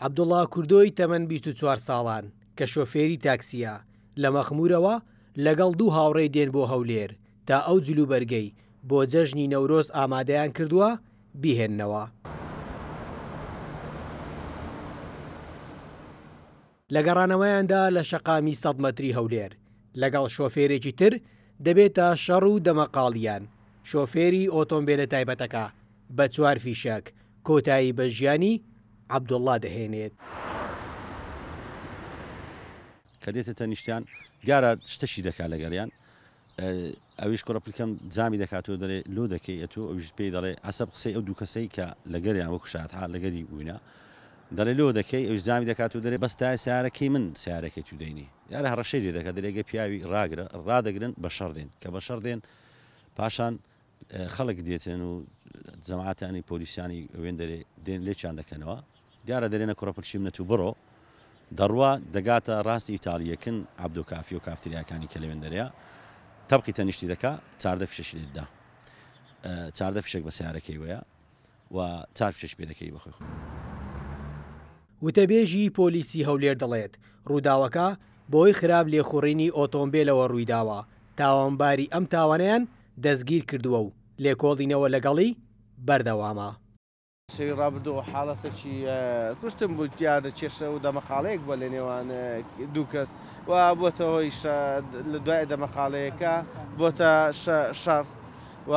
عەبدوڵا کوردۆی تەمەن 24 ساڵان کە شۆفێری تاکسییە، لە مەخموورەوە لەگەڵ دوو هاوڕێی دێن بۆ هەولێر تا ئەو جلوبەرگەی بۆ جەژنی نەورۆز ئامادەیان کردووە بیهێننەوە. لە گەڕانەوەیاندا لە شەقامی سەد مەتری هەولێر لەگەڵ شۆفێرێکی تر دەبێتە شەڕ و دەمەقاڵییان، شۆفێری ئۆتۆمبێلە تایبەتەکە بە چوار فیشەک کۆتایی بە ژیانی عەبدوڵڵا دەهێنێت. کە دێتە تەنیشتیان دیارە شتەشی دەکات لەگەڵیان ئەویش کوڕە پلکەم جامی دەکاتەوە دەڵێ لۆ دەکەی ئەتۆ ئەویش پێی دەڵێ عەسەب قسەی ئەو دوو کەسەی کە لەگەریان وەکو شاهدحاڵ لەگەری بووینە دەڵێ لۆ دەکەی ئەویش جامی دەکات و دەرێ بەس تای سیارەکەی من سیارەکەی تو دەینی دیارە هەڕەشەی لێ دەکات دەرێ گە پیاوی ڕاگرە ڕادەگرن بە شەڕ دێن کە بە شەڕ دێن پاشان خەڵک دێتن و جەماعەتانی پۆلیسانی وێن دەرێ دێن لێکیان دەکەنەوە دیارە دەرێنە کوڕە پرچی منە تو بڕۆ دەڕوا دەگاتە ڕاستی ئیتاڵیەکن عەبدۆ کافی و کافتریاکانی کە لەوێن دەرێ تەبقی تەنیشتی دەکا چاردە فیشەکی لێ دەدا چاردە فیشەک بە سیارەکەی وەیە و چار فیشەکی پێ دەکەوی بەخۆی خۆی. وتەبێژی پۆلیسی هەولێر دەڵێت، ڕووداوەکە بەهۆی خراپ لێخوڕینی ئۆتۆمبێلەوە ڕوویداوە، تاوانباری ئەم تاوانەیان دەستگیرکردووە و لێکۆڵینەوە لەگەڵی بەردەوامە. شەوی ڕابردوو حاڵەتێکی کوشتن بوو، دیارە کێشە و دەمەقاڵەیەک بووە لە نێوان دوو کەس و بۆتە هۆی لە دوای دەمەقاڵەیەکە بۆتە شەڕ و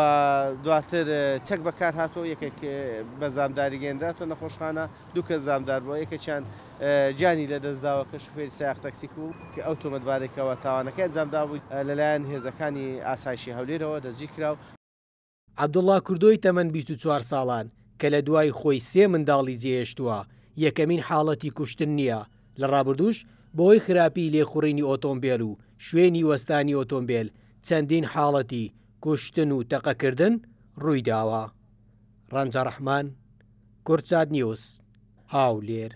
دواتر چەک بەکار هاتووە، یەکێک بە زامداری گەیەنراتەوە نەخۆشخانە، دوو کەس زامدار بووە، یەکێکیان گیانی لەدەستداوە کە شوفێری سایەق تەکسیک بوو، کە ئەو تۆمەتبارێکەوە تاوانەکەی ئەنجامدابوو لەلایەن هێزەکانی ئاسایشی هەولێرەوە دەستگیرکرا و. عەبدوڵا کوردۆی تەمەن 24 ساڵان کە لە دوای خۆی سێ منداڵی جێهێشتووە، یەکەمین حاڵەتی کوشتن نییە، لە ڕابردووش بەهۆی خراپی لێخوڕینی ئۆتۆمبێل و شوێنی وەستانی ئۆتۆمبێل چەندین حاڵەتی کوشتن و تەقەکردن ڕوویداوە. ڕەنجە ڕەحمان، کوردسات نیوز، هاولێر.